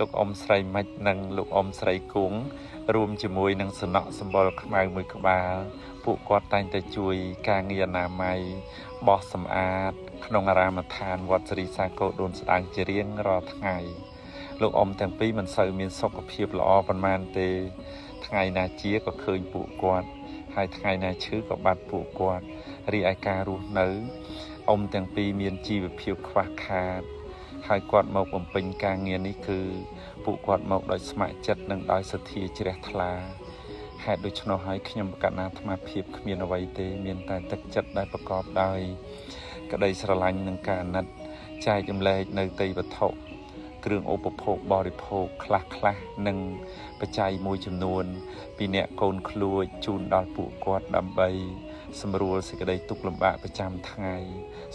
លោកអ៊ំស្រីម៉ិចនិងលោកអ៊ំស្រីគង់រួមជាមួយនឹងសំណក់សម្បុរខ្មៅមួយក្បាល ពួកគាត់តែងតែជួយការងារអនាម័យបោះសម្អាត ក្នុងអារាមដ្ឋានវត្តសិរីសាគរដូនស្ដើងជារៀងរាល់ថ្ងៃ លោកអ៊ំទាំងពីរមិនសូវមានសុខភាពល្អប៉ុន្មានទេ ថ្ងៃណាជាក៏ឃើញពួកគាត់ ហើយថ្ងៃណាឈឺក៏បាត់ពួកគាត់រីឯការរស់នៅអ៊ំទាំងពីរមានជីវភាពខ្វះខាត ហើយគាត់មកបំពេញការងារនេះគឺ ពួកគាត់មកដោយស្ម័គ្រចិត្តនិងដោយសទ្ធាជ្រះថ្លាហេតុដូច្នោះហើយខ្ញុំប្រកាសណាអាត្មាភាពគ្មានអ្វីទេ មានតែទឹកចិត្តដែលប្រកបដោយ ក្តីស្រឡាញ់និងការអាណិតចែករំលែកនៅទេយ្យវត្ថុគ្រឿងឧបភោគបរិភោគខ្លះខ្លះៗនិងបច្ច័យមួយចំនួន ពីអ្នកកូនក្លួចជូនដល់ពួកគាត់ដើម្បី សម្រួលសេចក្តីទុក្ខលំបាកប្រចាំថ្ងៃ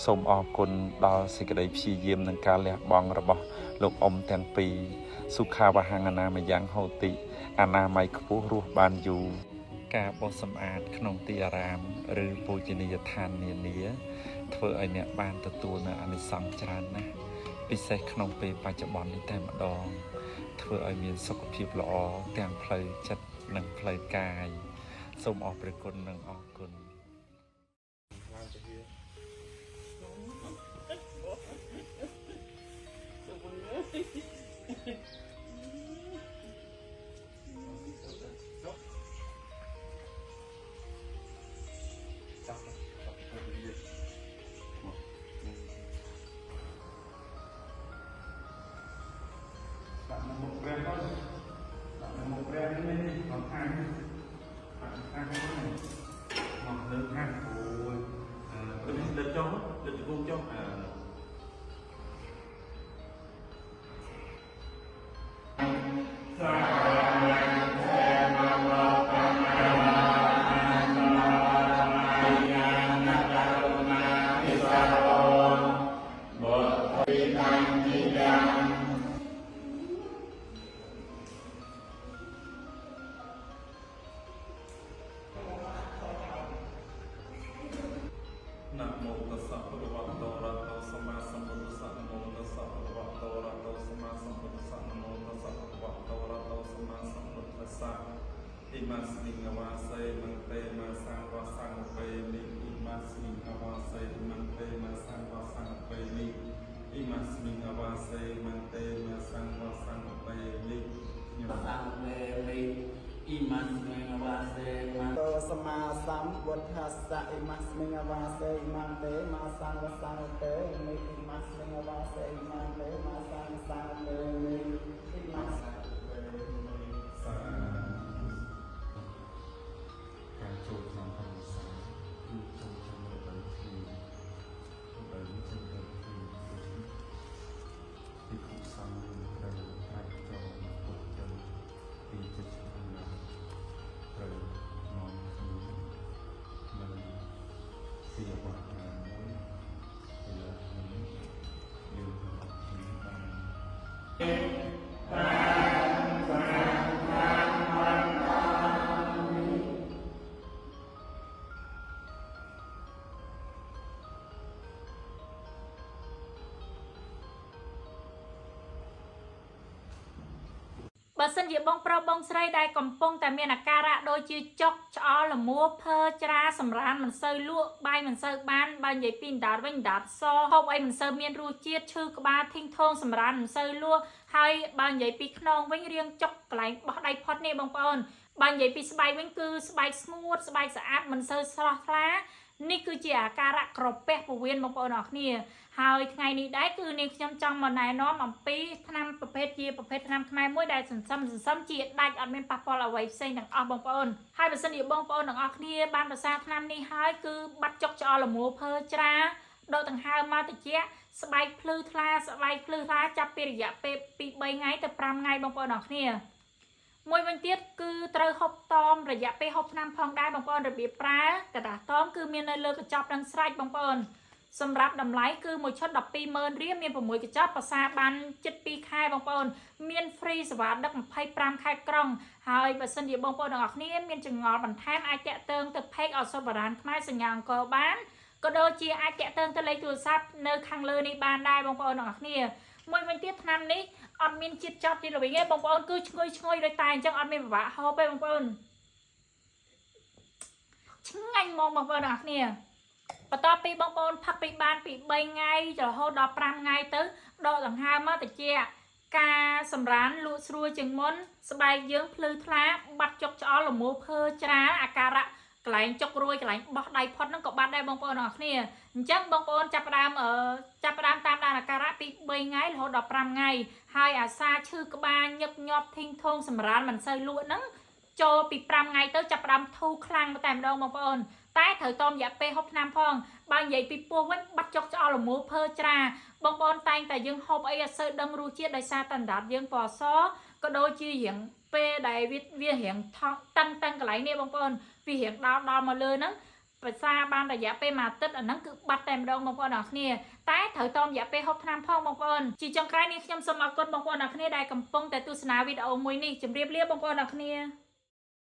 សូមអរគុណដល់សេចក្តីព្យាយាមនិងការលះបង់របស់លោកអ៊ំទាំងពីរសុខាវហង្អនាមយ៉ាងហោតិអនាម័យខ្ពស់រស់បានយូរការបោសសម្អាតក្នុងទីអារាម ឬបូជនីយដ្ឋាននានា ធ្វើឲ្យអ្នកបានទទួលនូវអានិសង្សច្រើនណាស់ពិសេសក្នុងពេលបច្ចុប្បន្ននេះតែម្ដង ធ្វើឲ្យមានសុខភាពល្អទាំងផ្លូវចិត្តនិងផ្លូវកាយសូមអរព្រះគុណនិងអរគុណ ឡើងទៅវាចាប់ចាប់ទៅវាដាក់នៅមុខព្រះទៅដាក់នៅមុខព្រះនេះនេះអត់ខាងដាក់ខាងនេះមកលើខាងអូយអឺនេះលើចុះលើជង្គង់ចុះអឺ ណាមោតស្សៈភគវតោអរហតោសម្មាសម្ពុទ្ធស្សៈណាមោតស្សៈភគវតោអរហតោសម្មាសម្ពុទ្ធស្សៈណាមោតស្សៈភគវតោអរហតោសម្មាសម្ពុទ្ធស្សៈអ៊ីមាស្មិងវាសេមន្តេមាសង្វសង្វេមិអ៊ីមាស្មិងវាសេមន្តេមាសង្វសង្វេមិអ៊ីមាស្មិងវាសេមន្តេមាសង្វសង្វេមិខ្ញុំ សង្វេមិអ៊ីមាស្មិងវាសេម តោសមាសម្ពុទ្ធស្សៈអ៊ីមស្មិងវាសេអ៊ីមន្តេមាសង្វសង្វេមិអ៊ីមស្មិងវាសេអ៊ីមន្តេមាសង្វសង្វេមិអ៊ីម សាការចូលឆ្នាំព្រះវិសាគឺចូលឆ្នាំរដូវភ្លៀងរដូវនេះជារដូវភ្លៀងដូច្នេះភិក្ខុសង្ឃយើងត្រូវត្រាច់ចងទុកចិត្តពីចិត្តឆ្នាំណាត្រូវនាំគ្នានៅពីវត្តណាមួយឥឡូវនេះយើងទាំងអស់គ្នាបាន បើសិនជាបងប្រុសបងស្រីដែលកំពុងតែមានអាការៈដូចជាចុកឆ្អល់លមួភើច្រាសម្រានមិនសូវលក់បាយមិនសូវបានបើនិយាយពីអណ្ដាតវិញអណ្ដាតសហូបអីមិនសូវមានរសជាតិឈឺក្បាលធីងថងសម្រានមិនសូវលក់ហើយបើនិយាយពីខ្នងវិញរៀងចុកកន្លែងបោះដៃផុតនេះបងប្អូនបើនិយាយពីស្បែកវិញគឺស្បែកស្ងួតស្បែកស្អាតមិនសូវស្រស់ថ្លានេះគឺជាអាការៈក្រពះពោះវៀនបងប្អូនអរគ្នា ហើយថ្ងៃនេះដែរគឺនាងខ្ញុំចង់មកណែនាំអំពីថ្នាំប្រភេទជាប្រភេទថ្នាំខ្មែរមួយដែលសន្សំសន្សំជាដាច់អត់មានប៉ះពាល់អ្វីផ្សេងទាំងអស់បងប្អូនហើយបើសិនជាបងប្អូនទាំងអស់គ្នាបានប្រសាថ្នាំនេះហើយគឺបាត់ចុកឆ្អល់លមួភើច្រាដកដង្ហើមមកតិចស្បែកភ្លឺថ្លាស្បែកភ្លឺថ្លាចាប់ពីរយៈពេលពី3ថ្ងៃទៅ5ថ្ងៃបងប្អូនទាំងអស់គ្នាមួយវិញទៀតគឺត្រូវហូបតមរយៈពេលហូបថ្នាំផងដែរបងប្អូនរបៀបប្រើกระดาษតមគឺមាននៅលើកញ្ចប់នឹងស្រេចបងប្អូន សម្រាប់តម្លៃគឺមួយឈុត120,000រៀលមាន6កញ្ចប់ប្រសាបានជិត2ខែបងប្អូនមាន free សេវាដឹក25ខេត្តក្រុងហើយបើសិនជាបងប្អូនទាំងអស់គ្នាមានចម្ងល់បន្ថែមអាចតាក់ទងទៅ page ឱសថបុរាណខ្មែរសញ្ញាអង្គរបានក៏ដូចជាអាចតាក់ទងទៅលេខទូរស័ព្ទនៅខាងលើនេះបានដែរបងប្អូនទាំងអស់គ្នាមួយវិញទៀតថ្នាំនេះ អត់មានជាតិចប់ជាតិល្វីងទេបងប្អូនគឺឈ្ងុយឈ្ងុយដោយតែអញ្ចឹងអត់មានពិបាកហូបទេបងប្អូនឆ្ងាញ់ហ្មងបងប្អូនទាំងអស់គ្នាបន្ទាប់ពីបងប្អូនផឹកពីបានពី3ថ្ងៃរហូតដល់5ថ្ងៃទៅដកដង្ហើមមកតិចការសម្រានលក់ស្រួលជាងមុនស្បែកយើងភ្លឺថ្លាបាត់ចុកឆ្អល់លមួភើច្រាលអាការៈកន្លែងចុករួយកន្លែងបោះដៃផុតហ្នឹងក៏បាត់ដែរបងប្អូនទាំងអស់គ្នាអញ្ចឹងបងប្អូនចាប់ផ្ដើមអឺចាប់ផ្ដើមតាមដានអាការៈពី3ថ្ងៃរហូតដល់5ថ្ងៃហើយអាសាឈឺក្បាលញឹកញាប់ធីងធងសម្រានមិនសូវលក់ហ្នឹងចូលពី5ថ្ងៃទៅចាប់ផ្ដើមធូរខ្លាំងតែម្ដងបងប្អូនតែត្រូវតមរយៈពេលហូបថ្នាំផងបើនិយាយពីពោះវិញបាត់ចុកឆ្អល់លមួភើច្រាបងប្អូនតែងតែយើងហូបអីអត់សូវដឹងរសជាតិដោយសារតណ្ដាតយើងពណ៌សក៏ដូចជារៀងពេលដែលវាវារៀងថងតឹងតឹងកន្លែងនេះបងប្អូនវារៀងដល់ដល់មកលើហ្នឹងភាសាបានរយៈពេលមួយអាទិត្យអាហ្នឹងគឺបាត់តែម្ដងបងប្អូនអរគ្នាតែត្រូវតមរយៈពេលហូបថ្នាំផងបងប្អូនជាចុងក្រោយនេះខ្ញុំសូមអរគុណបងប្អូនអរគ្នាដែលកំពុងតែទស្សនាវីដេអូមួយនេះជម្រាបលាបងប្អូនអរគ្នា។